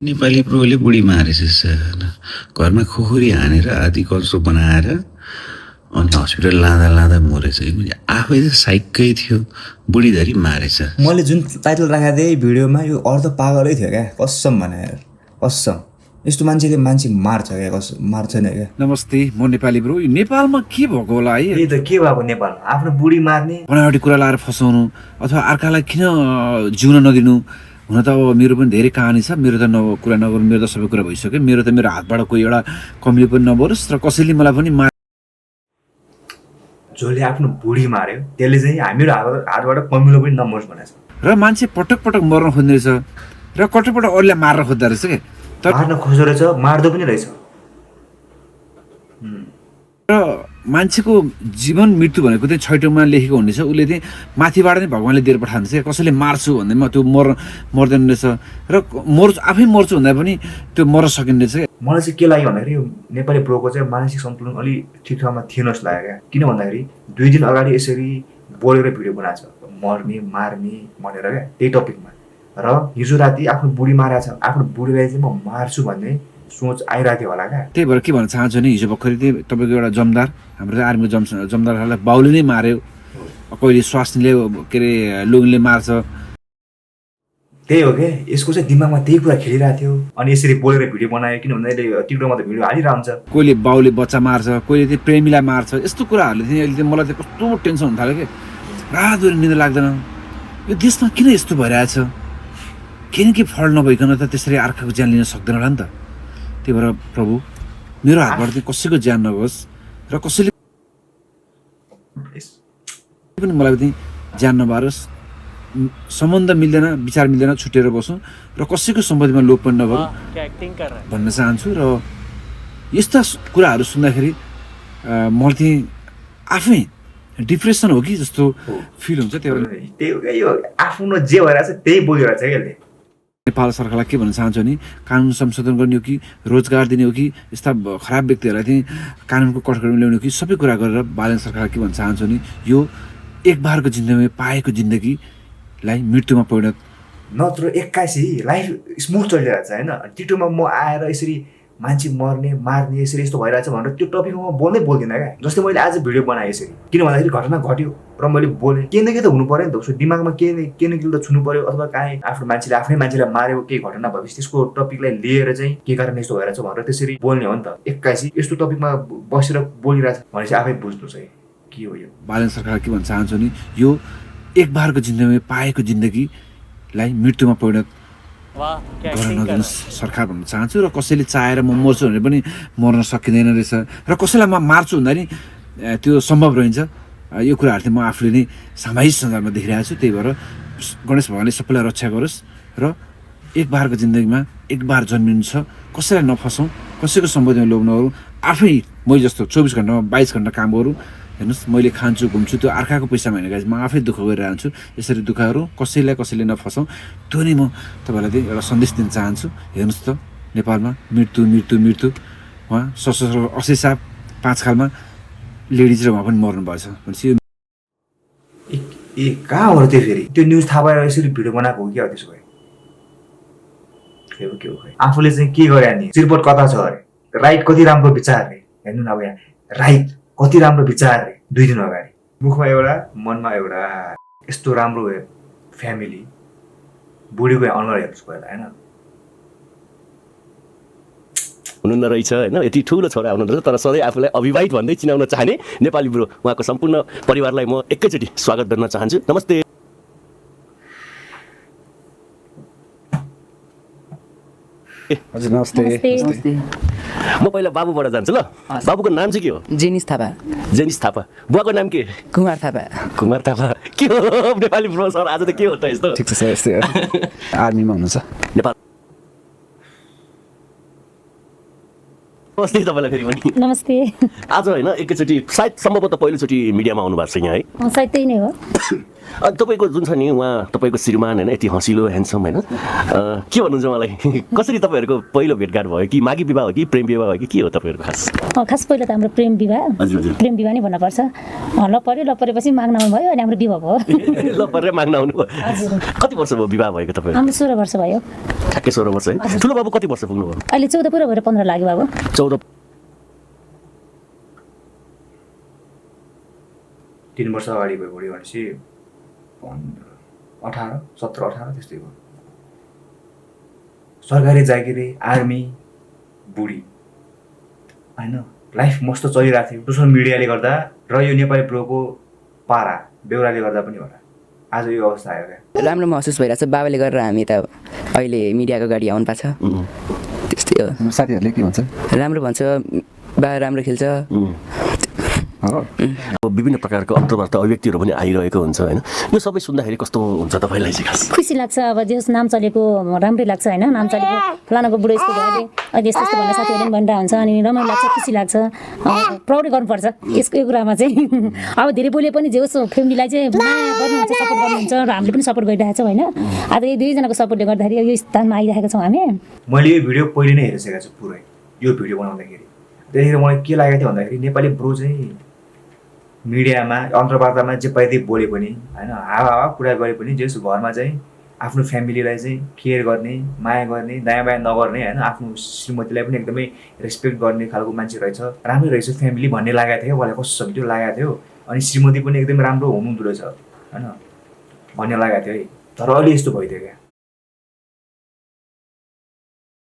नेपाली प्रोले बुढी मारेछ साला। घरमा खोखरी हानेर आधी कल्चो बनाएर अनि हस्पिटल लाँदा मरेछ। आफै त साइकै थियो, बुढीधरि मारेछ। मैले जुन टाइटल राखेको थिएँ भिडियोमा यो अर्थ पागलै थियो क्या, कसम भने कसम। यस्तो मान्छेले मान्छे मार्छ क्या, कसम मार्छैन क्या। नमस्ते, म नेपाली ब्रो। नेपालमा के भएको होला है? त्यही त के भएको नेपालमा आफ्नो बुढी मार्ने, बनावटी कुरा लाएर फसाउनु अथवा अर्कालाई किन जिउन नदिनु। हुन त अब मेरो पनि धेरै कहानी छ, मेरो त कुरा नगर्नु, मेरो त सबै कुरा भइसक्यो। मेरो त मेरो हातबाट कोही एउटा कमीले पनि नबरोस् र कसैले मलाई पनि जसले आफ्नो बुढी मार्यो त्यसले चाहिँ हामीहरू हातबाट कमिलो पनि नमरोस् भनेको छ। र मान्छे पटक पटक मर्न खोज्ने रहेछ र पटक पटक अरूलाई मार्न खोज्दो रहेछ क्या। तर मार्न खोज्दो रहेछ, मार्दो पनि रहेछ। र मान्छेको जीवन मृत्यु भनेको चाहिँ छैटौँमा लेखेको हुनेछ। उसले चाहिँ माथिबाट नै भगवान्ले दिएर पठाउँछ क्या। कसैले मार्छु भन्दैमा त्यो मर्दैन रहेछ र आफै मर्छु भन्दा पनि त्यो मर्न सकिने रहेछ। मलाई चाहिँ के लाग्यो भन्दाखेरि यो नेपाली ब्रोको चाहिँ मानसिक सन्तुलन अलिक ठिक ठाउँमा थिएन जस्तो लाग्यो क्या। किन भन्दाखेरि 2 दिन अगाडि यसरी बोलेर भिडियो बनाएको छ, मर्ने मार्ने भनेर क्या, त्यही टपिकमा। र हिजो राति आफ्नो बुढी मारेको छ, आफ्नो बुढीलाई चाहिँ म मार्छु भन्ने सोच आइरहेको थियो होला क्या। त्यही भएर के भन्न चाहन्छु भने हिजो भर्खरै चाहिँ तपाईँको एउटा जमदार, हाम्रो चाहिँ आर्मीको जमदारहरूलाई बाउले नै मार्यो, कहिले स्वास्नीले के अरे लोगले मार्छ। त्यही हो क्या, यसको चाहिँ दिमागमा त्यही कुरा खेलिरहेको थियो। अनि यसरी बोलेर भिडियो बनायो, किन भन्दाखेरि टिकटकमा त भिडियो हालिरहेको हुन्छ। कोहीले बाउले बच्चा मार्छ, कोहीले चाहिँ प्रेमीलाई मार्छ। यस्तो कुराहरूले चाहिँ अहिले चाहिँ मलाई चाहिँ कस्तो टेन्सन हुन थाल्यो क्या। रात निद्रा लाग्दैन। यो देशमा किन यस्तो भइरहेछ? किनकि फल नभइकन त त्यसरी अर्काको ज्यान लिन सक्दैन होला नि त। त्यही भएर प्रभु, मेरो हातबाट चाहिँ कसैको ज्यान नगोस् र कसैले पनि मलाई चाहिँ ज्यान नबारोस्। सम्बन्ध मिल्दैन, विचार मिल्दैन, छुटेर बसौँ र कसैको सम्पत्तिमा लोभ पनि नगरौँ भन्न चाहन्छु। र यस्ता कुराहरू सुन्दाखेरि मलाई चाहिँ आफै डिप्रेसन हो कि जस्तो फिल हुन्छ। त्यही हो क्या, यो आफ्नो जे भइरहेछ त्यही बोलिरहेछ क्या यसले। नेपाल सरकारलाई के भन्न चाहन्छु भने कानुन संशोधन गर्ने हो कि रोजगार दिने हो कि यस्ता खराब व्यक्तिहरूलाई चाहिँ कानुनको कठघरामा ल्याउने हो कि सबै कुरा गरेर बालन सरकारलाई के भन्न चाहन्छु भने यो एक बारको जिन्दगीमा पाएको जिन्दगीलाई मृत्युमा परिणत नत्र 81 लाइफ स्मुथ चलिरहेको छ होइन। टिकटकमा म आएर यसरी मान्छे मर्ने मार्ने यसरी यस्तो भइरहेछ भनेर त्यो टपिकमा म बोल्दिनँ क्या। जस्तै मैले आज भिडियो बनाएँ यसरी, किन भन्दाखेरि घटना घट्यो र मैले बोलेँ। के न के त हुनु पऱ्यो नि त, उसको दिमागमा के न के त छुनु पऱ्यो, अथवा काहीँ आफ्नो मान्छेले आफ्नै मान्छेलाई मार्यो, केही घटना भएपछि त्यसको टपिकलाई लिएर चाहिँ के कारण यस्तो भइरहेछ भनेर त्यसरी बोल्ने हो नि त। 81 यस्तो टपिकमा बसेर बोलिरहेछ भनेपछि आफै बुझ्नु चाहिँ के हो यो। बालन सरकारलाई के भन्न चाहन्छु भने यो एक बारको जिन्दगीमा पाएको जिन्दगीलाई मृत्युमा परिणत गर्न नदिनुहोस् सरकार भन्न चाहन्छु। र कसैले चाहेर म मर्छु भनेर पनि मर्न सकिँदैन रहेछ र कसैलाई म मार्छु भन्दा नि त्यो सम्भव रहन्छ। यो कुराहरू चाहिँ म आफूले नै सामाजिक सञ्जालमा देखिरहेको छु। त्यही भएर गणेश भगवान्ले सबैलाई रक्षा गरोस् र एक बारको जिन्दगीमा एक बार जन्मिनु छ, कसैलाई नफसाउँ, कसैको सम्पत्तिमा लोभ नगरौँ। आफै मैले जस्तो 24 घन्टामा 22 घन्टा काम गरौँ। हेर्नुहोस्, मैले खान्छु घुम्छु, त्यो अर्काको पैसामा होइन गाइस, म आफै दुःख गरिरहन्छु। यसरी दुःख गरौँ, कसैले नफसाउँ। त्यो नै म तपाईँलाई चाहिँ एउटा सन्देश दिन चाहन्छु। हेर्नुहोस् त नेपालमा मृत्यु मृत्यु मृत्यु, उहाँ 80 साहब 5 खालमा लेडिज र उहाँ पनि मर्नु भएछ भनेपछि कहाँ हो त्यो? फेरि त्यो न्युज थाहा पाएर यसरी भिडियो बनाएको हो क्या त्यसो भए? के हो आफूले चाहिँ के गरे नि? चिरपट कता छ अरे, राइट कति राम्रो विचार रे। हेर्नु न अब यहाँ राइट कति राम्रो विचार रे। 2 दिन अगाडि मुखमा एउटा मनमा एउटा, यस्तो राम्रो फ्यामिली, बुढीको अनुहार हेर्नुहोस् पहिला होइन। हुनुहुन्न रहेछ होइन, यति ठुलो छोरा हुनुहुँदो रहेछ, तर सधैँ आफूलाई अविवाहित भन्दै चिनाउन चाहने नेपाली ब्रो, उहाँको सम्पूर्ण परिवारलाई म एकैचोटि स्वागत गर्न चाहन्छु। नमस्ते। हजुर नमस्ते। म पहिला बाबुबाट जान्छु ल। बाबुको नाम चाहिँ के हो? जेनिस थापा। जेनिस थापा। बुवाको नाम के? कुमार थापा। कुमार थापा। के हो नेपाली ब्रो सर, आज त के हो त यस्तो? ठिक छ सर, यस्तै हो। आर्मीमा हुनुहुन्छ नेपाल। नमस्ते तपाईँलाई फेरि पनि। नमस्ते। आज होइन एकैचोटि सायद सम्भवतः पहिलोचोटि मिडियामा आउनु भएको छ यहाँ है? सायद त्यही नै हो। अनि तपाईँको जुन छ नि उहाँ तपाईँको श्रीमान होइन यति हँसिलो ह्यान्डसम होइन के भन्नुहुन्छ मलाई कसरी तपाईँहरूको पहिलो भेटघाट भयो कि मागी विवाह हो कि प्रेम विवाह हो कि के हो तपाईँहरूको खास खास पहिला त हाम्रो प्रेम विवाह हजुर प्रेम विवाह नै भन्नुपर्छ ल परेपछि माग्न आउनु भयो अनि हाम्रो विवाह भयो ल परेर माग्न आउनु भयो कति वर्ष भयो विवाह भएको तपाईँहरू हाम्रो 16 वर्ष भयो ठ्याक्कै 16 वर्ष है ठुलो बाबु कति वर्ष पुग्नुभयो अहिले 14 पुरा भएर 15 लाग्यो बाबु 14 3 वर्ष अगाडि भयो बुढी भनेपछि 18 17 18 त्यस्तै भयो सरकारी जागिरे आर्मी बुढी होइन लाइफ मस्त चलिरहेको थियो सोसियल मिडियाले गर्दा र यो नेपाली ब्रोको पारा बेहोराले गर्दा पनि होला आज यो अवस्था आयो क्या राम्रो महसुस भइरहेको छ बाबाले गरेर हामी त अहिले मिडियाको गाडी आउनु पाएको छ त्यस्तै हो साथीहरूले के भन्छ राम्रो भन्छ बा राम्रो खेल्छ विभिन्न प्रकारको अन्तर्वार्ता अभिव्यक्तिहरू पनि आइरहेको हुन्छ होइन यो सबै सुन्दाखेरि कस्तो हुन्छ तपाईँलाई चाहिँ खास खुसी लाग्छ अब जस नाम चलेको राम्रै लाग्छ होइन नाम चलेको फलानाको बुढो यस्तो भयो अहिले यस्तो यस्तो भन्ने साथीहरूले पनि भनिरहेको हुन्छ अनि रमाइलो लाग्छ खुसी लाग्छ प्राउडै गर्नुपर्छ यसको यो कुरामा चाहिँ अब धेरै बोले पनि जे होस् फ्यामिलीलाई चाहिँ माया गर्नुहुन्छ सपोर्ट गर्नुहुन्छ र हामीले पनि सपोर्ट गरिरहेको छौँ होइन आज यो दुईजनाको सपोर्टले गर्दाखेरि यो स्थानमा आइरहेका छौँ हामी मैले यो भिडियो पहिले नै हेरिसकेको छु पुरै यो भिडियो बनाउँदाखेरि त्यतिखेर मलाई के लागेको थियो भन्दाखेरि नेपाली ब्रो चाहिँ मिडियामा अन्तर्वार्तामा जे पाइदिए बोले पनि होइन हावा कुरा गरे पनि जस घरमा चाहिँ आफ्नो फ्यामिलीलाई चाहिँ केयर गर्ने माया गर्ने दायाँ बायाँ नगर्ने होइन आफ्नो श्रीमतीलाई पनि एकदमै रेस्पेक्ट गर्ने खालको मान्छे रहेछ राम्रै रहेछ फ्यामिली भन्ने लागेको थियो मलाई कस्तो त्यो लागेको थियो अनि श्रीमती पनि एकदमै राम्रो हुनुहुँदो रहेछ होइन भन्ने लागेको थियो है तर अहिले यस्तो भइदियो क्या